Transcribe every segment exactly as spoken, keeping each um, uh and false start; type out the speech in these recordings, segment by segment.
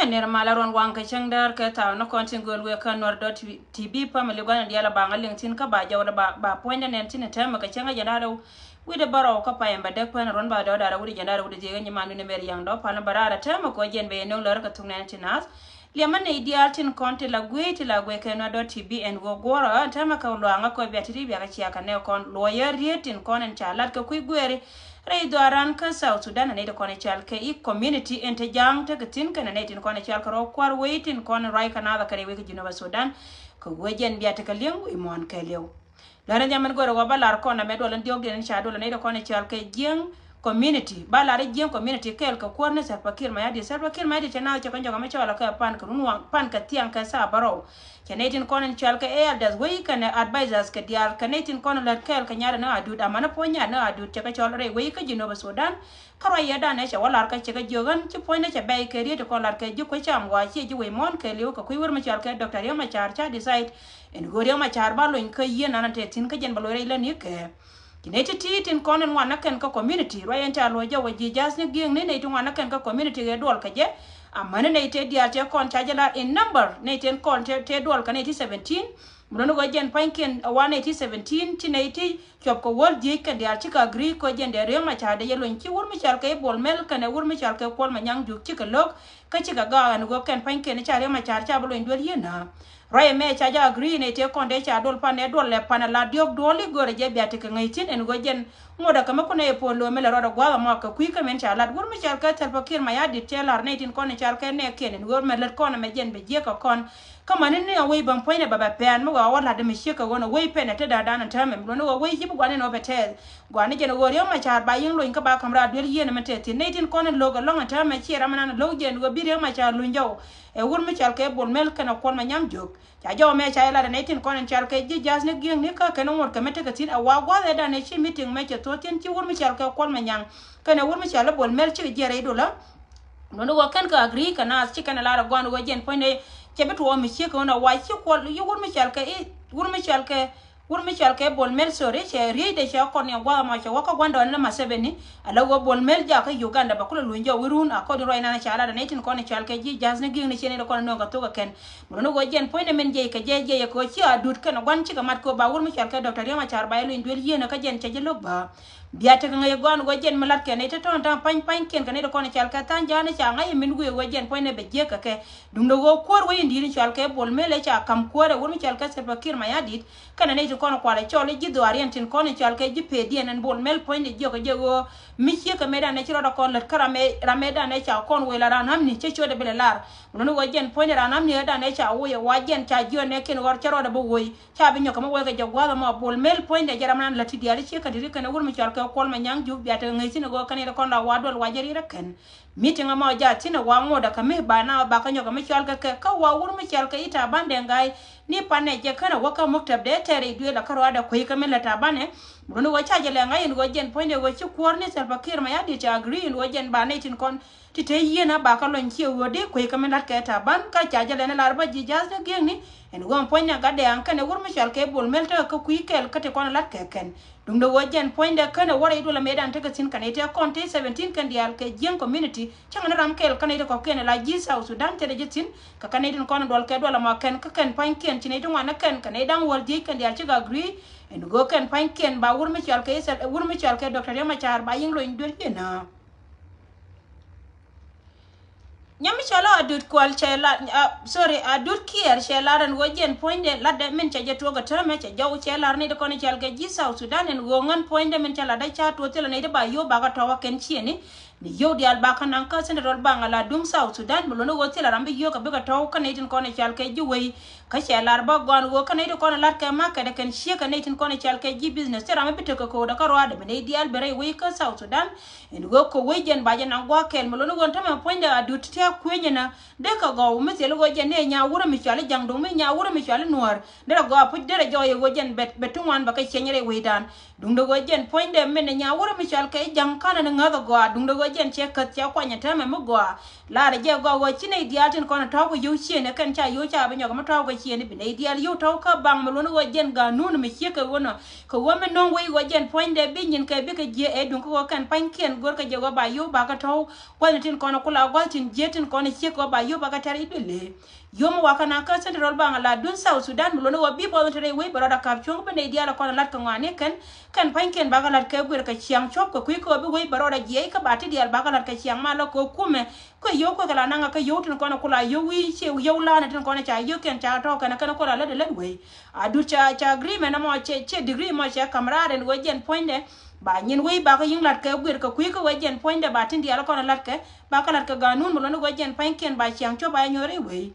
Nɛr malä ruɔ̱n waŋ kɛ cäŋ däär kɛ thaw ni kɔn tin gööl wëë kä Nuer dot T V family gua̱n in diaal a baŋ a liŋ tin kä ba jɔw dɛ ba puɔ̱nydɛ nɛn tin in täämɛ kɛ cäŋ a jɛn da̱r rɛw wi̱cdɛ bärɔw kä payam bɛ däk pɛn ruɔ̱n ba dɔw da̱r rɛw wi̱cdɛ jɛn da̱r rɛw wi̱cdɛ dhiec kä nyiman wi̱cdɛ mɛr yaŋ dɔw pal ni bä raar a täämɛ kɛ ɣöö jɛn bɛ yɛ nöŋ lär kɛ thuk nɛn tin naath. Liɛmä nɛy diaal tin kɔn ti la guiy ti la guiy kɛ Nuer dot T V ɛn ɣöö guɔ̱rä ɛn täämɛ kɛ luaŋä kɛ bia ti ri bia kɛ cia kɛ nɛ kɔn luɔyä riet tin kɔn ɛn ca lat kɛ kui̱ gueeri rɛy dhuaaran kä South Sudan. Anɛy ti kɔn ɛ cal kɛ i community ɛn te ja̱a̱ŋ tekɛ thi̱n kɛn anɛy tin kɔn ɛ cal kɛ rɔ kua̱r wei tin kɔn ruac kɛ naath kɛ rɛy wei kɛ Jinub Sudan. Kɛ wee jɛn bia tekɛ li̱eŋ wi̱i̱ muɔ̱ɔ̱n kɛɛliw. Lärä nhiam min go̱o̱rɛ wä bä lar kɔn amɛ duɔl in dhiɔk diɛn in ca duɔl anɛy ti kɔn ɛ cal kɛ jiäŋ community. Ba lar jiäŋ community kɛɛl kɛ kuäär ni Salva Kiir Mayardit. Salva Kiir Mayardit cɛ naath cɛ kɛ jɔk amɛ cɔɔl kɛ pan kɛ run waŋ pan kɛ thiaŋ kɛ thaa bärɔw. Cɛ nɛy tin kɔn in cɔal kɛ elders wei kɛnɛ advisors kɛ diaal kɛ nɛy tin kɔn in lät kɛɛl kɛ nyaat ni Adut amäni puɔ̱ny nyaat ni Adut cɛ kɛ cɔl rɛy wei kä Jinub Sudan. Kä ruac yɛ danɛ cɛ wä lar kä cɛ kɛ jiök ɣän ci puɔ̱nydɛ cɛ bɛy kɛ riet ti kɔn lar kɛ ji̱ kuec cam wa ciɛ ji̱ wei muɔ̱ɔ̱n kɛɛliw kɛ kui̱ wär mi cɔal kɛ Doctor Riek Machar ca decide in ɣöö Riek Machar ba lony kä yieen an te thi̱n kä jɛn bɛ loc rɛy lä ni kɛ. Ci nɛy ti̱ti̱ tin kɔn in ŋuan näkɛn kä community ruac ɛn ca luɔc jɛ wä ji̱ ja̱a̱th ni gi̱eŋni nɛy ti ŋuan näkɛn kä community ɣɛ duɔl kɛ jɛ. Amäni nɛy tëë diaal tëë kɔn ca jɛ lar in number nɛy tëë kɔn tëë duɔl kɛ nɛy ti seventeen. Mi luɔ̱ni ɣöö jɛn pua̱nykiɛn ɛ wa nɛy ti seventeen ci nɛy ti cuɔp kɛ wäl dhieec kɛn diaal cikɛ agree kɛ jɛn dee Riek Machar dee yɛ luny ci wur mi cɔal kɛ i̱ Bol Mel kɛnɛ wur mi cɔal kɛ Kuɔl Manyang Juuk cikɛ lo̱k. Kä cikɛ gaak ɛn ɣöö kɛn pua̱nykiɛn ca Riek Machar ca bi luny duel yieenä. Ruac ɛmɛ ca jɛ agree nɛy tëë kɔn dee ca duɔl pan ɛ duɔl lɛ pan ala diɔ̱k duɔ̱ɔ̱l i̱ görɛ jɛ bia tekɛ ŋäc thi̱n ɛn ɣöö jɛn ŋot ɛ kɛ mi kun ɛ puɔ̱n lo̱o̱ mi lɛ rɔɔdɛ gua̱a̱th ɛmɔ kɛ kui̱ kä min ca lat wur mi cɔal kɛ Salva Kiir Mayardit cɛ lar nɛy tin kɔn in cɔal kɛ nɛɛkiɛn ɛn ɣöö mɛ lät kɔn ɛmɛ jɛn bɛ jiäk kɛ kɔn. Kä mäni ni a wec bäm puɔ̱nydɛ bɛ bɛ pɛn mi wä a wä lat mi ciek kɛ ɣöö ni wec pɛn ɛ te da̱a̱ da̱a̱n ɛn täämɛ mi luɔ̱ni ɣöö wec ji̱ bi gua̱n in ɣöö bɛ tɛth. Gua̱n ni jɛn ɣöö Riek Machar ba yi̱ŋ lony kä ba ka̱m raar duel yieen ɛmɛ tɛth thi̱n nɛy tin kɔn in lo̱k ɛlɔ̱ŋ ɛn täämɛ ciɛ ram ɛnan lo̱k jɛn ɣöö bi Riek Machar luny jɔw. Ɛ wur mi cɔal kɛ Bol Mel kɛnɛ Kuɔl Manyang Juuk. Ca jɔw mɛ ca jɛ lat ɛ nɛy tin kɔn in cɔal kɛ ji̱ ja̱a̱th ni gi̱eŋni kä kɛn ŋuɔ̱t kɛ mi tekɛ thi̱n ɛ wa gua̱a̱th ɛ danɛ ci meeting mɛ cɛ thuɔ̱ɔ̱th thi̱n ci wur mi cɔal kɛ Kuɔl Manyang kɛnɛ wur mi cɔal i̱ Bol Mel cikɛ jiɛɛr rɛy dolä. Luɔ̱ni ɣöö kɛn kɛ agree kɛ naath ci kɛn ɛ lar ɛ gɔ̱a̱n ɣöö jɛn puɔ̱nydɛ cɛ bi tuɔɔk mi ciek kɛ ɣöö nɛ wa ci Kuɔl yi wur mi cɔal kɛ i̱ wur mi cɔal kɛ wur mi cɔal kɛ Bol Mel, sorry, cɛ riecdɛ cɛ kɔn yɛ gua̱a̱th ɛmɔ cɛ wä kä gua̱ndɔɔŋni ni Museveni. Ala ɣöö Bol Mel jakä Uganda bɛ kulɛ luny jɔw wi̱run a kɔn in ruac nan ca lat ɛ nɛy tin kɔn in cɔal kɛ ji̱ ja̱a̱th ni gi̱eŋni ciɛ nɛy ti kɔn in nööŋ kɛ thok ɛ kɛn. Mi luɔ̱ni ɣöö jɛn puɔ̱nydɛ min jiɛc kɛ jɛ jiɛc ɛ kɛ ɣöö ci Adut kɛnɛ gua̱n cikɛ mat kɛ ɣöö ba wur mi cɔal kɛ Doctor Riek Machar ba jɛ luny duel yieenä kä jɛn cɛ ji̱ lo̱k bä. Bia tekɛ ŋäc ɛ gɔ̱a̱n ɣöö jɛn mi la̱tkɛ nɛy ti tɔ̱ɔ̱ŋ ta̱a̱ŋ pa̱ny pa̱nykiɛn kɛ nɛy ti kɔn in cɔal kɛ tha̱a̱ŋ ja̱a̱n ca ŋa̱c ɛ min guic ɣöö jɛn puɔ̱nydɛ bɛ jiäk kɛ kɛ. Duundɛ ɣöö kuäär wec in di̱i̱t in cɔal kɛ Bol Mel ɛ ca ka̱m kuäärɛ wur mi cɔal kɛ Salva Kiir Mayardit. Kɛnɛ nɛy ti kɔn kualɛ cɔl i̱ ji̱ dhuaariɛn tin kɔn in cɔal kɛ ji̱ pediɛn ɛn Bol Mel puɔ̱nydɛ jiök ɛ jɛ ɣöö mi ciek kɛ mëëdan ɛ ci rɔɔdɛ kɔn lät kä ram ɛ, ram mëëdan ɛ ca kɔn wëë la ran amni cä ciötdɛ bi lɛ lar. Mi luɔ̱ni ɣöö jɛn puɔ̱nydɛ ran amni ɛ dan ɛ ca woc ɛ wa jɛn ca jiöt nɛ kiɛn ɣɔr cä rɔɔdɛ bi woc. Ca bi nyɔk kɛ mi wee kɛ jɛ gua̱a̱th ɛmɔ Bol Mel puɔ̱nydɛ jɛ ram nan lät ti diaal i̱ ciek kɛ di̱t kɛnɛ wur mi cɔal kɛ Kuɔl Manyang Juuk bia tekɛ ŋäc thi̱n ɛ ɣöö kɛn yɛn kɔn la wa duɔl wa jɛ riet ɛ kɛn. Meeting ɛmɔ jaa thi̱n ɛ wa ŋot ɛ kɛ mi ba na ba kä nyɔk ɛ mi cɔal kɛ kɛ kä wa wur mi cɔal kɛ i̱ Taban Deng Gai. Ni pan ɛ jɛ känɛ wä kä muktab dee tɛɛr i̱ duëël ɛ kä ruaadɛ kuec kä mi lät Taban ɛ. Mi luɔ̱ni ɣöö ca jɛ lɛ ŋa̱c in ɣöö jɛn puɔ̱nydɛ ɣöö ci kuäär ni Salva Kiir Mayardit ca agree in ɣöö jɛn ba nɛy tin kɔn ti te yieen a ba kä lony ciɛ ɣöö dee kuec kä mi la̱t kɛ Taban kä ca jɛ lɛn lar bä ji̱ ja̱a̱th ni gi̱eŋni. Ɛn ɣöö ɛn puɔ̱nydɛ gat dɛɛŋ kɛnɛ wur mi cɔal kɛ Bol Mel tekɛ kä kui̱ kɛl kä ti kɔn la̱t kɛ kɛn. Duundɛ ɣöö jɛn puɔ̱nydɛ känɛ wä rɛy duɔl ɛ mëëdan tekɛ thi̱n kɛ nɛy tëë kɔn te seventeen kɛn diaal kɛ jiäŋ community. Cäŋ ni ram kɛl kä nɛy ti kɔ̱kiɛn ala ji̱ South Sudan tetdɛ ji̱ thi̱n. Kɛ kä nɛy tin kɔn in duɔl kɛ duɔl ɛmɔ kɛn kä kɛn pua̱nykiɛn ci nɛy ti ŋuan ɛ kɛn kɛ nɛy da̱ŋ wäl dhieec kɛn diaal cikɛ agree. Ɛn ɣöö kɛn pua̱nykiɛn ba wur mi cɔal kɛ Israel, wur mi cɔal kɛ Doctor Riek Machar ba yi̱ŋ lony duel yieenä. Nyam mi cɔl Adut Kual cɛ lar, ah, sorry, Adut Kiɛɛr cɛ lar ɛn ɣöö jɛn puɔ̱nydɛ latdɛ min cɛ jɛ tuɔɔk ɛ täämɛ cɛ jɔw cɛ lar nɛy ti kɔn cɔal kɛ ji̱ South Sudan ɛn ɣöö ŋän puɔ̱nydɛ min cɛ latdɛ ca tuɔɔk thilɛ nɛy ti ba yio̱w bakɛ tɔ̱wä kɛn ciëni. Ni yio̱w diaal bakɛ naŋ kä Central Bank ala duŋ South Sudan mi luɔ̱ni ɣöö thilɛ ram bi yio̱w kɛ bikɛ tɔ̱w kä nɛy tin kɔn cɔal kɛ ji̱ wei. Kä cɛ lar bä gɔ̱a̱n ɣöö kä nɛy ti kɔn lat kɛ market kɛn ciek kɛ nɛy tin kɔn cɔal kɛ ji̱ business ti ram mi bi tekɛ ko̱o̱dɛ kä ruaadɛ bi nɛy diaal ben rɛy wei kä South Sudan. Ɛn ɣöö kɛ wec jɛn ba jɛ naŋ gua̱a̱th kɛɛl mi luɔ̱ni ɣöö tämɛ puɔ̱nydɛ Adut ti a kuenyɛ na dee kɛ gɔw mi thil ɣöö jɛn ni ɛ nyaa wurɛ mi cɔal i̱ ja̱ŋ duŋ mi nyaa wurɛ mi cɔal i̱ nuäär derɛ gɔaa puc derɛ jɔɔy ɛ ɣöö jɛn bɛ, bɛ ti ŋuan bɛ kɛ ciɛny rɛy wecdan. Duŋdɛ ɣöö jɛn puɔ̱nydɛ min ɛ nyaa wurɛ mi cɔal kɛ i̱ ja̱ŋ ka̱nɛ ni ŋäth ɛ gɔaa duŋdɛ ɣöö Jɛn cɛ käth cɛ kuany ɛ täämɛ mi gɔaa. Lar ɛ jɛ gɔaa ɣöö ci nɛy diaal tin kɔn ɛ tɔ̱w kɛ yio̱w ciëëni kɛn ca yio̱w ca bi nyɔk mi tɔ̱w kɛ ciëëni bi nɛy diaal yio̱w tɔ̱w kä baŋ mi luɔ̱ni ɣöö jɛn ga̱a̱nun mi ciek kɛ ɣöö nɔ kɛ ɣöö mi no̱o̱ŋ wec ɣöö jɛn puɔ̱nydɛ bi nyin kɛ bikɛ jiɛ ɛ duŋ kä ɣöö kɛn pa̱nykiɛn go̱rkɛ jɛ ɣöö ba yio̱w bakɛ tɔ̱w. Kuany tin kɔn ɛ kula gua̱th tin jiɛ tin kɔn ɛ ciek ɣöö ba yio̱w bakɛ tɛr i̱ duël ëë. Yom wakä na kä Central Bank la dun South Sudan mi luɔ̱ni ɣöö bi buɔth in te rɛy wec bɛ rɔɔdɛ ka̱p cuɔ̱ŋ bi nɛy diaal kɔn lat kɛ ŋɔaani kɛn. Kɛn pa̱nykiɛn bakɛ lat kɛ guir kɛ ciaŋ cuɔ̱p kɛ kui̱ kɛ ɣöö bi wec bɛ rɔɔdɛ jiɛc kä ba ti diaal bakɛ lat kɛ ciaŋ malä kɛ ɣöö kumɛ. Kɛ yio̱w kuɛ kɛ la naŋ kä yio̱w tin kɔn kula yio̱w wi̱i̱ ciɛ yio̱w la̱a̱n tin kɔn ca yio̱w kɛn ca tɔ̱ kɛn kɛn kula lät lät wec. A dut ca ca agreement ɛmɔ cɛ cɛ degree mɔ cɛ ka̱m raar ɛn ɣöö jɛn puɔ̱nydɛ. Ba nyin wec bakɛ yi̱ŋ lat kɛ guir kɛ kui̱ kɛ ɣöö jɛn puɔ̱nydɛ ba tin diaal kɔn lat kɛ. Bakɛ lat kɛ ga̱a̱nun mi luɔ̱ni ɣöö jɛn pa̱nykiɛn ba ciaŋ cuɔ̱p ba nyuɔ̱ɔ̱r i̱ wec.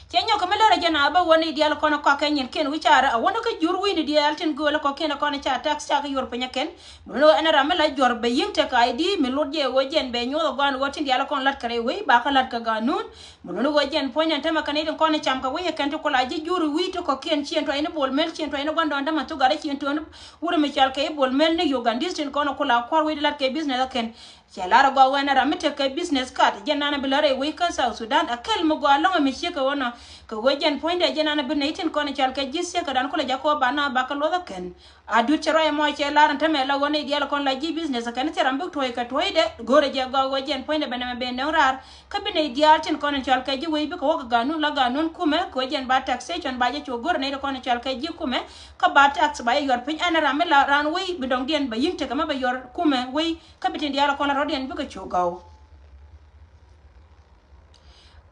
Cɛ nyɔk kɛ mi lärä jɛ na bä wä ni diaal kɔn kɔakɛ nyinkiɛn wi̱caarä a wä ni kä jur wi̱ni diaal tin gööl kɔkiɛn kɔn ca tax ca kɛ yuɔr piny kɛn. Mi lo̱n ɛn ram mi la juɔr bɛ yi̱ŋ tek I D mi lot jɛ ɣöö jɛn bɛ nyuɔth ɛ gɔaan ɣöö tin diaal kɔn lat kɛ rɛy wec ba kä lat kɛ ga̱a̱nun. Mi lo̱n ɣöö jɛn puɔ̱ny ɛn tämɛ kɛn i̱ tin kɔn cam kɛ wec ɛ kɛn ti kula ji̱ jur wi̱i̱ ti kɔkiɛn ciɛn tuɔy ni bol mel ciɛn tuɔy ni gua̱ndɔɔŋ dämä thugarä ciɛn tuɔy ni wurɛ mi cɔal kɛ i̱ bol mel ni Ugandese tin kɔn kula kuɔr wec lat kɛ business ɛ kɛn. Cɛ lar ɛ gɔaa ɣöö ɛn ram mi tekɛ business card jɛn nanɛ bi lär ɛ wec kä South Sudan ɛ kɛl mi gɔaa lɔ̱ŋɛ mi ciek kɛ ɣöö nɔ. Kɛ ɣöö jɛn puɔ̱nydɛ jɛn nanɛ bi nɛy tin kɔn cɔal kɛ ji̱ thiek kɛ dan kulɛ jakä ɣöö ba na bakɛ luɔth ɛ kɛn. A dut cɛ ruac ɛmɔ cɛ lar ɛn tämɛ la ɣöö nɛy diaal kɔn la ji̱ business ɛ kɛn cɛ ram bik tuɔ̱ɔ̱c kɛ tuɔ̱ɔ̱cdɛ go̱o̱rɛ jɛ gɔaa ɣöö jɛn puɔ̱nydɛ bɛ nɛmɛ ben nöŋ raar. Kä bi nɛy diaal tin kɔn cɔal kɛ ji̱ wec bikɛ wä kɛ ga̱a̱nun la ga̱a̱nun kumɛ kɛ ɣöö jɛn ba taxation ba jɛ cu go̱o̱rɛ nɛy ti kɔn cɔal kɛ ji̱ kumɛ. Kä ba tax ba jɛ yuɔr piny ɛn ram mi la raan wec bi dɔ̱ŋdiɛn bɛ yi̱ŋ tekɛ mi bɛ yuɔr kumɛ wec. Kä bi tin diaal kɔn la rɔ̱diɛn bikɛ cu gɔw.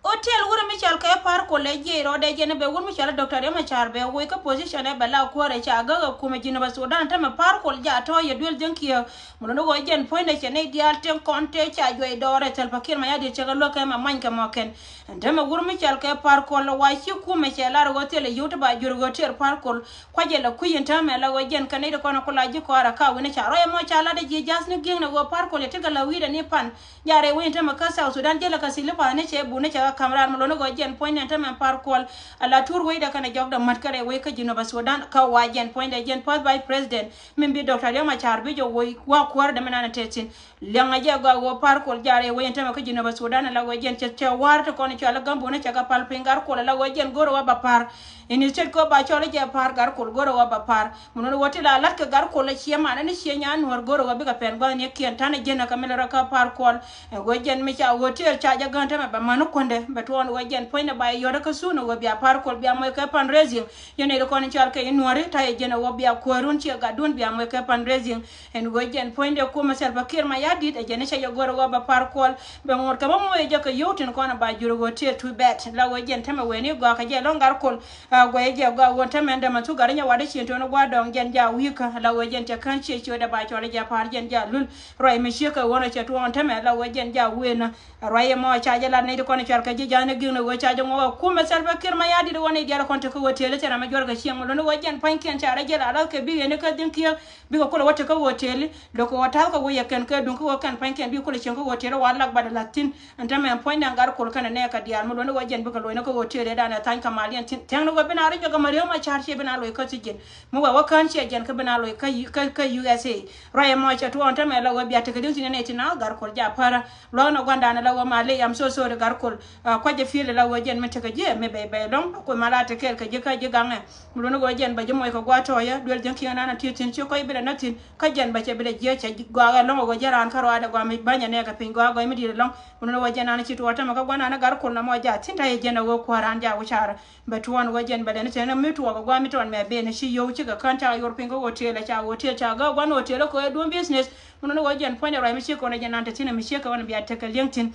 Hotel wurɛ mi cɔal kɛ Par Kuol ɛ jiɛc rɔɔdɛ jɛn ɛ bɛ wur mi cɔal ɛ Doctor Riek Machar bɛ woc kä position ɛ bɛ la kuäärɛ ca gäk ɛ kumɛ Jinub Sudan tämɛ Par Kuol ja tɔ̱ yɛ duel dhieŋ kiɛ. Mi luni ɣöö jɛn puɔ̱nydɛ cɛ nɛy diaal tëë kɔn tëë ca juɔc dɔɔrɛ Salva Kiir Mayardit cɛ kɛ luäk kɛ mɛ many kɛ mɔ kɛn. Ɛn tämɛ wur mi cɔal kɛ Par Kuol wa ci kumɛ cɛ lar ɣöö thilɛ yio̱w ti ba jur ɣöö tëër Par Kuol. Kuacɛ lɛ kui̱ in täämɛ la ɣöö jɛn kɛ nɛy ti kɔn ku la ji̱ kɔaarɛ ka wi̱n ca rɔy ɛmɔ ca lat ɛ ji̱ ja̱th ni gi̱eŋnɛ ɣöö Par Kuol yɛ ti kɛ la wi̱i̱dɛ ni pan. Jaarɛ wec in täämɛ kä South Sudan jälɛ kɛ thil i̱ pa̱a̱n ni cɛ bun ni cɛ kɛ ka̱m raar mi luɔ̱n ni ɣöö jɛn puɔ̱nydɛ in täämɛ Par Kuol. A la tuur wecdɛ kɛnɛ jɔkdɛ mät kɛ rɛy wec kä Jinub Sudan kä wa jɛn puɔ̱nydɛ jɛn First Vice President min bi Doctor Riek Machar bi jɛ woc wa kuäär dämɛ nanɛ tɛth thi̱n. Liɛŋɛ jɛ gɔaa ɣöö Par Kuol jaarɛ wec in täämɛ kä Jinub Sudan ala ɣöö jɛn cɛ cɛ wa̱a̱r ti kɔn cɔal i̱ Gamboni cɛ kɛ pal piny Gar Kuol ala ɣöö jɛn go̱o̱rɛ wä ba pa̱a̱r. Instead kɛ ɣöö ba cɔl i̱ jɛ pa̱a̱r Gar Kuol go̱o̱rɛ ɣöö ba pa̱a̱r. Mi nɔn ɣöö ti la la̱t kɛ Gar Kuol ɛ ciɛ manɛ ni ciɛ nyan Nuäär go̱o̱rɛ ɣöö bikɛ pɛn gua̱thnikiɛn ta̱nɛ jɛn ɛ kɛ mi lɛ rɔ kä Par Kuol. Ɛ ɣöö jɛn mi ca ɣöö tëër ca jɛ gäŋ täämɛ bɛ män ni kuändɛ bɛ tuɔɔn ɣöö jɛn puɔ̱nydɛ ba yɛ yɔ̱t kä thuun ɛ ɣöö bia Par Kuol bia moc kɛ fundraising. Yɛn nɛy ti kɔn in cɔal kɛ i̱ Nuääri ta̱yɛ jɛn ɛ ɣöö bia kuäärun ciɛ gatdun bia moc kɛ fundraising. Ɛn ɣöö jɛn puɔ̱nydɛ kumɛ Salva Kiir Mayardit ɛ jɛn i̱ cɛ jɛ go̱r ɛ ɣöö bɛ Par Kuol bɛ ŋot kɛ bä moc ɛ jɛ kɛ yio̱w tin kɔn ɛ ba jur ɛ ɣöö tëë too bad. La ɣöö jɛn tämɛ wee ni gɔaa kɛ jɛ lɔ̱ŋ Gar Kuol. A guɛy jɛ gɔaa ɣöö tämɛ ɛn dämɛ thuk gat i̱ nyɛ wat i̱ cin tuɔ̱n i̱ gua̱a̱r dɔ̱ŋ jɛn ja wi̱i̱kä. La ɣöö jɛn cɛ kän ciɛ ciötdɛ ba cɔl i̱ jɛ pa̱a̱r jɛn ja lul. Ruac mi ciek kɛ ɣöö nɔ cɛ tuɔɔn tämɛ la ɣöö jɛn ja wëë nä. Ruac ɛmɔ ca jɛ lat nɛy ti kɔn cɔal kɛ ji̱ ja̱a̱n i̱ gi̱i̱k ni ɣöö ca jɛ ŋuɔk ɛ kumɛ Salva Kiir Mayardit ɣöö nɛy diaal kɔn te kä hotel i̱ thil ram mi juɔr kɛ cieŋ mi luɔ̱n i̱ ɣöö jɛn pua̱nykiɛn ca rɔ jiɛl a lath kɛ bikɛ ni kä dhi̱n kiɛ bikɛ kulɛ wä te kä hotel i̱ lo̱k kɛ ɣöö ta̱th kɛ wec ɛ kɛn kɛ duŋ kä ɣöö kɛn pua̱nykiɛn bikɛ kulɛ cieŋ kä hotel i̱ wa lak bat ɛ la̱th thi̱n. Ɛn täämɛ ɛn puɔ̱nydɛ Gar Kuol kɛnɛ nɛɛkɛ diaal mi luɔ̱n i̱ ɣöö jɛn bikɛ loc ni kä hotel i̱ danɛ tha̱ny kɛ mal yɛn thi̱n. Tha̱a̱ŋ ni ɣöö bi na rɔ nyɔk ɛmɛ Riek Machar ciɛ bi na loc kä thi̱ji̱n. Mi wee wä kään ciɛ jɛn kä bi na loc kä U- kä kä U S A. Ruac ɛmɔ cɛ tuɔɔn täämɛ la ɣöö bia tekɛ di̱ŋ thi̱n ɛn ɛ ti na Gar Kuol ja pärä. Luɔ̱k nɔ gua̱ndan la ɣöö malɛ, I'm so sorry Gar Kuol. A kuacɛ feel la ɣöö jɛn mi tekɛ ji̱ mi bɛy bɛy lɔ̱ŋ. Kuoth mal a te kɛɛl kɛ ji̱ kä ji̱ gaŋɛ. Mi luɔ̱n i̱ ɣöö jɛn bä ji̱ moc kɛ gua̱a̱th tɔ̱ɔ̱cä duel ji̱ kiɛŋ nan a ti thi̱n ci kɔc bi lɛ nä thi̱n. Kä jɛn bä cɛ bi lɛ jiääk cɛ gɔaa ɛ lɔ̱ŋ ɛ ɣöö jɛ raan kä ruaadɛ gɔaa mi bänyɛ nɛɛkɛ piny gɔaa gɔaa mi di̱i̱t ɛlɔ̱ŋ. Mi luɔ̱n i̱ ɣöö jɛn nan ci tuɔɔk täämɛ kä gua̱ndan Gar Kuol nɔmɔ ja thi̱n ta̱yɛ jɛn ɛ ɣöö kuäär raan ja wi̱caarä. Bɛ tuɔɔn ɣöö jɛn bɛ lɛn i̱ tɛn mi tuɔɔk ɛ gua̱a̱ mi tɔɔn mɛ ben ci yio̱w cikɛ kään ca yor piny kä hotel ɛ ca hotel ca gä gua̱n hotel ɛ kɛ ɣöö duɔ̱m business. Mi nɔn ɣöö jɛn puɔ̱nydɛ ruac mi ciek kɔn ɛ jɛn nan te thi̱n ɛ mi ciek kɛ ɣän bia tekɛ li̱eŋ thi̱n.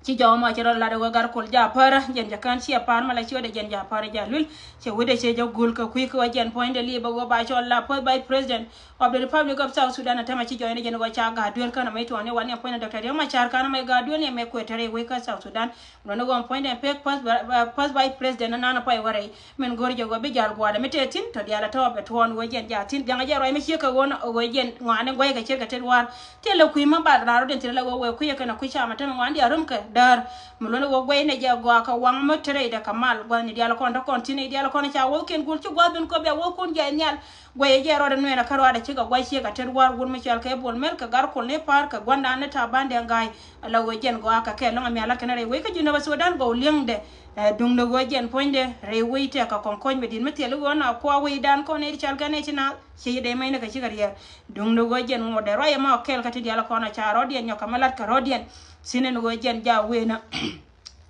Ci jɔw mɔ ci rɔ lat ɣöö Gar Kuol ja pärä jɛn jɛ kään ciɛ pa̱a̱r mɛ la ciötdɛ jɛn ja pärä ja luil. Cɛ wetdɛ cɛ jɛ gul kɛ kui̱ kɛ ɣöö jɛn puɔ̱nydɛ li̱i̱ bɛ ɣöö ba cɔl la First Vice President of the Republic of South Sudan ɛ tämɛ ci jɔyni jɛn ɣöö ca ga̱a̱ duel känɛ mi tuɔɔn ni wan ni puɔ̱nydɛ Doctor Riek Machar känɛ mɛ ga̱a̱ duel ni mɛ kuëë te rɛy wec kä South Sudan. Nɔn ɣöö puɔ̱nydɛ pek first, uh, first vice president nan pay wärɛy. Min go̱r jɛ ɣöö bi jal gua̱a̱r mi tëë thi̱n tɔ diaal a tɔ̱ bɛ tuɔɔn ɣöö jɛn ja thi̱n. Jaŋ a jɛ ruac mi ciek kɛ ɣöö nɔ ɣöö jɛn ŋɔaani guäc kɛ ciek kɛ tet wa̱a̱r. Thilɛ kui̱ mi bat raar rot in thilɛ la ɣöö wee kui̱ kɛn a kui̱ camɛ tämɛ ŋɔaani diaal rum kɛ Däär mi luɔ̱n i̱ wä guɛy nɛ jɛ gɔaa kɛ waŋ mi te rɛydɛ kɛ mal gua̱thni diaal kɔn te kɔn ti nɛy diaal kɔn ca wäthkiɛn gul ci gua̱th ben kɔ bia wäthkun jɛ nhial. Guɛy jɛ rɔɔdɛ nuɛɛn ɛ kä rɔɔdɛ cikɛ gua̱c ciek a tet wäär wur mi cɔal kɛ Bol Mel kɛ gar kol ni pa̱a̱r kɛ gua̱ndan ni Taban Deng Gai. Ala ɣöö jɛn gɔaa kɛ kɛɛl lɔŋ ɛ miaal lat kɛn rɛy wec kä ji̱ nɔbɛ Sudan gɔw li̱eŋdɛ. Ɛ duŋdɛ ɣöö jɛn puɔ̱nydɛ rɛy wec tɛk kɛ kɔŋ kɔc mi di̱t mi thil i̱ ɣöö na kua̱ wecdan kɔn nɛy ti cɔal kɛ nɛy ti naath. Ciɛ yi dee mɛny ni kɛ cikɛ riɛr. Duŋdɛ ɣöö jɛn ŋotdɛ ruac ɛmɔ kɛɛl kä ti diaal kɔn a ca rɔɔdiɛn nyɔk kɛ mi lat kɛ rɔɔdiɛn. Thi̱n ɛn ɣöö jɛn ja wen a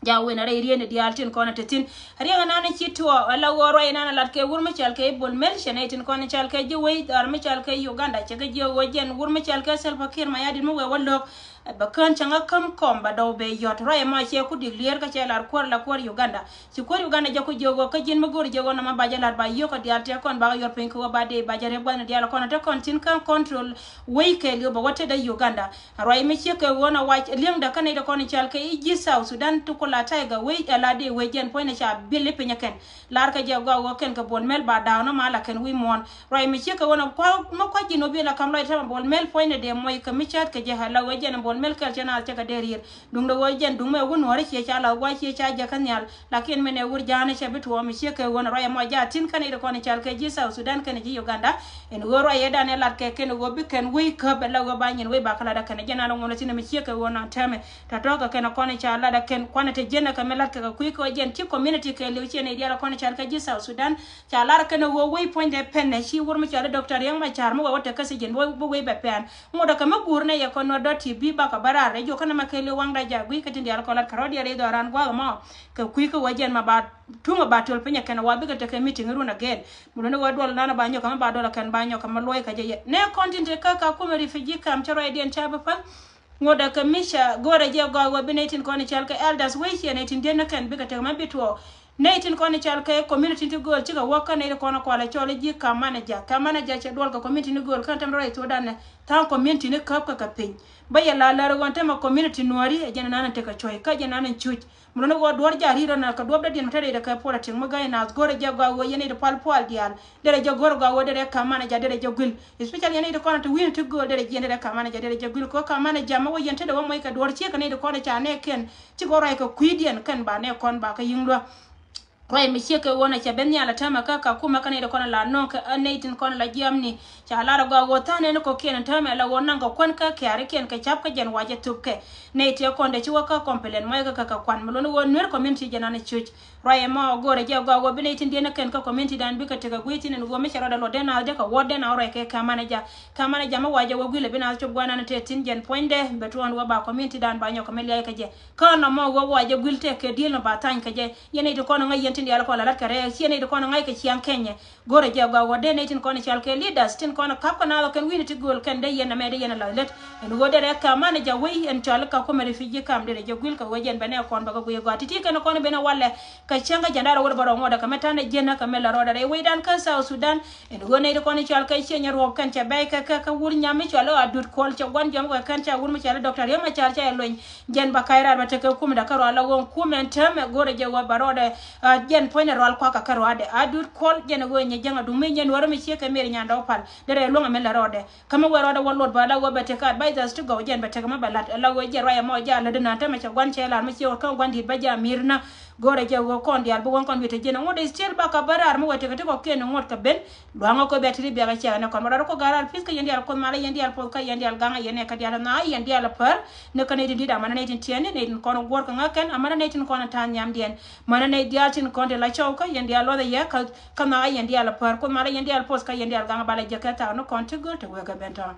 ja wen a rɛy rieen diaal tin kɔn a te thi̱n. Riɛk ɛnan ci tuɔɔk ala ɣöö ruac ɛnan a lat kɛ wur mi cɔal kɛ Bol Mel cɛ nɛy tin kɔn a cɔal kɛ ji̱ wec dhɔaar mi cɔal kɛ Uganda cɛ kɛ jiök ɣöö jɛn wur mi cɔal kɛ Salva Kiir Mayardit mi wee wä lo̱k. Bɛ kään cäŋ kä käm kɔm bɛ dɔw bɛ yɔ̱t ruac ɛmɔ ciɛ ku dik lier kä cɛ lar kuäär la kuäär Uganda. Ci kuäär Uganda jɛ ku jiök ɣöö kä ji̱n mi go̱o̱r jiök ɣöö nɔmɔ ba jɛ la̱t ba yio̱k kä diaal tëë kɔn bakɛ yɔ̱t piny kɛ ɣöö ba dee ba jɛ riɛk gua̱thni diaal kɔn te kɔn tin kä control wec kɛɛliw bɛ wä tetdä Uganda. Ruac mi ciek kɛ ɣöö na wac li̱eŋdä kä nɛy ti kɔn i̱ cɔal kɛ i̱ ji̱ South Sudan ti ku la Tiger wec ɛ la dee wec jɛn puɔ̱ny ni ca bil i̱ piny ɛ kɛn. Lar kɛ jɛ gɔaa ɣöö kɛn kɛ Bol Mel ba da̱a̱k nɔmɔ a la kɛn wi̱i̱ muɔ̱ɔ̱n. Ruac mi ciek kɛ ɣöö na kua̱ mi kua̱ ji̱ nɔ bi la ka̱m ruac tɛmɛ Bol Mel puɔ̱ny ni dee muɔc kɛ mi cäät kɛ jɛ ɛ la wec jɛn Bol Mel kɛl cɛ naath cɛ kɛ dee rier. Duŋdɛ ɣöö jɛn duŋ mɛ wun nuɔ̱ɔ̱ri ciɛ ca la gua̱c ciɛ ca jɛ kä nhial. Lakin mɛn ɛ wur ja̱a̱n cɛ bi tuɔɔk mi ciek kɛ ɣöö na ruac ɛmɔ ja̱a̱ thi̱n kɛn i̱ ti kɔn i̱ cɔal kɛ ji̱ South Sudan kɛn ji̱ Uganda. Ɛn ɣöö ruac ɛ dan ɛ lat kɛ kɛn ɣöö bi kɛn wec käp ɛ la ɣöö ba nyin wec ba kɛ lat ɛ kɛn jɛ naan ŋuɔn thi̱n mi ciek kɛ ɣöö na tɛmɛ. Tɔ̱tɔ̱ kɛ kɛn kɔn i̱ ca lat ɛ kɛn kuanɛ te jiɛn ɛ kɛ mi lat kɛ kɛ kui̱ kɛ ɣöö jɛn ci community kɛɛliw ciɛ nɛy diaal kɔn i̱ cɔal kɛ ji̱ South Sudan. Ca lar kɛn ɣöö wec puɔ̱nydɛ pɛnɛ ci wur mi cɔal i̱ Doctor Riek Machar mi wee wä te kä sijin bi wec bɛ pɛn. Ŋot ɛ kɛ mi guur nɛ yɛ kɔn nuɔ̱t dɔ̱t ti bi bakɔ bä raar rɛ jiök kä nɛmɛ kɛɛliw waŋda jaak gui̱c kä tin diaal kɔn lat kɛ rɔ̱diɛn rɛy dhɔran gua̱a̱th ɛmɔ. Kɛ kui̱ kä wä jɛn ma ba tuŋ ɛ ba tuɔl piny ɛ kɛn ɛ wa bikɛ tekɛ meeting run again. Mi luɔ̱n ɛ wä duɔl nan ɛ ba nyɔk kɛ mi ba duɔl ɛ kɛn ba nyɔk kɛ mi luɔ̱c kä jɛ yɛ nɛ kɔn tin te kä Kakuma refugee camp cä ruacdiɛn ca bi päl. Ŋot ɛ kɛ mi ca go̱o̱rɛ jɛ gɔaa wä bi nɛy tin kɔn i̱ cɔal kɛ elders wec ciɛ nɛy tin diɛn ni kɛn bikɛ tekɛ mi bi tuɔɔk. Nɛy tin kɔn i̱ cɔal kɛ community ti gööl cikɛ wä kä nɛy ti kɔn i̱ kualɛ cɔl i̱ ji̱ camp manager. Camp manager cɛ duɔl kɛ community ni gööl kä tɛm rɔ i̱ thokdan nɛ tha̱a̱ŋ community ni käp kɛ kɛ piny. Bä yɛ la lär ɣɔn tɛmɛ community nuääri ɛ jɛn ɛnan in tekɛ cuɔ̱c kä jɛn ɛnan in cuc. Mi luni ɣöö duɔ̱ɔ̱r ja̱ ri̱t rɔ nɛ kɛ duɔ̱p dɔ̱diɛn mi te rɛydɛ kɛ politik mi ga̱y naath go̱rɛ jɛ gɔaa ɣöö yɛn i̱ ti pal pual diaal. Derɛ jɛ go̱rɛ gɔaa ɣöö derɛ camp manager derɛ jɛ guil. Especially yɛn i̱ ti kɔn ti wi̱n ti gööl derɛ jiɛn derɛ camp manager derɛ jɛ guil kɛ ɣöö camp manager mi wä yɛn tetdɛ wä moc kɛ duɔ̱ɔ̱r ciek kɛ ni ti kɔn ca nɛ kɛn. Cikɛ wä ruac kɛ kui̱diɛn kɛn ba nɛ kɔn ba kɛ yi̱ŋ luäk. Ruac mi ciek kɛ ɣöö nɛ cɛ ben nhial ɛ täämɛ kä Kakuma kä nɛy ti kɔn la nöŋ kɛ ɛ nɛy tin kɔn la jiamni. Ca lar ɛ gɔaa ɣöö tha̱a̱ŋ nɛn kɔ̱kiɛn täämɛ la ɣöö naŋ kɛ kuän kä kiaarikiɛn kɛ ca̱p kä jɛn wacɛ thöp kɛ. Nɛy tiɛ kɔn dee ci wä kä complain mɔc kä kɛ kɛ kuan mi luɔ̱n ɣöö nuer community jɛn an ɛ cuc. Ruac ɛmɔ go̱o̱rɛ jɛ gɔaa ɣöö bi nɛy tin diɛn ɛ kɛn kä community dan bikɛ tekɛ gui̱c thi̱n ɛn ɣöö mi cɛ rɔɔdɛ luɔtdɛ naath dee kɛ wärdɛ na wä ruac kɛ camp manager. Camp manager mi wacɛ wä guilɛ bi naath cop guanan tëë thi̱n jɛn puɔ̱nydɛ bɛ tuɔɔn wä ba community dan ba nyɔk kɛ mi liac kɛ jɛ. Kä nɔmɔ ɣöö wacɛ guil tëë kɛ diël mi ba thany kɛ jɛ. Yɛn nɛy ti kɔn ŋäc yɛn tin diaal kɔn la la̱t kɛ rɛɛk ciɛ nɛy ti kɔn ŋa̱c kɛ ciaŋ Kenya. Go̱rɛ jɛ gɔaa ɣöö dee nɛy tin kɔn cɔal kɛ leaders tin kɔn ka̱p kɛ naath ɔ kɛn wi̱i̱ni ti gööl kɛn dee yɛn ɛmɛ dee yɛn ɛ la̱th lät. Ɛn ɣöö derɛ camp manager wec ɛn cɔal i̱ Kakuma refugee camp derɛ jɛ guil kɛ ɣöö jɛn bɛ nɛ kɔn bɛ kɛ guic ɛ gɔaa ti̱ti̱ kɛn kɔn ben ɛ walɛ. Kɛ cäŋ kä jɛn da̱rɛ wä rɔ bɛ rɔ ŋuɔ̱t ɛ kɛ mɛ ta̱nɛ jiɛn ɛ kɛ mɛ la rɔɔdɛ rɛy wecdan kä South Sudan. Ɛn ɣöö nɛy ti kɔn i̱ cɔal kɛ ciɛ nyɛ ruɔ̱p kɛn cɛ bɛy kɛ kɛ kɛ wur nyam i̱ cɔal i̱ Adut Kuɔl cɛ gua̱n jɔm kɛ kɛn ca wur mi cɔal i̱ Doctor Riek Machar ca ɛ luny. Jɛn ba ka̱c raar bɛ tekɛ kumdä kä ruac la ɣöö kumɛ ɛn täämɛ go̱rɛ jɛ ɣöö bɛ rɔɔdɛ. Jɛn puɔ̱nydɛ rual kuakä kä ruaadɛ Adut Kuɔl jɛn ɣöö nyɛ jäŋ a duŋ mi nyɛn wärä mi ciek kɛ mɛr nyan dɔw pal derɛ luäŋ a mɛ la rɔɔdɛ. Kä mi wee rɔɔdɛ wä lot bä la ɣöö bɛ tekɛ advisors ti gɔw jɛn bɛ tekɛ mi bɛ la̱t la ɣöö jɛ ruac ɛmɔ jɛ a lätdä naan täämɛ cɛ gua̱n cɛ lar mi ciek wä kä gua̱n di̱t bä jɛ a mi̱r na. Go̱rɛ jɛ ɣöö kɔn diaal bi wäŋ kɔn wi̱i̱ te jiɛn a ŋut dee still bakɛ bä raar mi wee tekɛ ti kɔ̱kiɛn ŋuɔ̱t kɛ ben. Luaŋä kɔ bɛ ti ri biakɛ cɛ nɛ kɔn bä raar kɔ ga̱r raar pi̱th kä yɛn diaal Kuoth malä yɛn diaal puɔth kä yɛn diaal gaŋä yɛn ɛ kä diaal na yɛn diaal a pär. Ni kä nɛy tin di̱t amäni nɛy tin tiɛɛni nɛy tin kɔn guɔ̱r kɛ ŋäk kɛn amäni nɛy tin kɔn ta̱a̱ nhiamdiɛn. Mäni nɛy diaal tin kɔn ti la cɔw kä yɛn diaal luɔth ɛ yɛ kä kä na yɛn diaal a pär Kuoth malä yɛn diaal puɔth kä yɛn diaal gaŋä balɛ jɛ kɛ thaak ni kɔn ti gör te wek kɛ ben tɔ̱.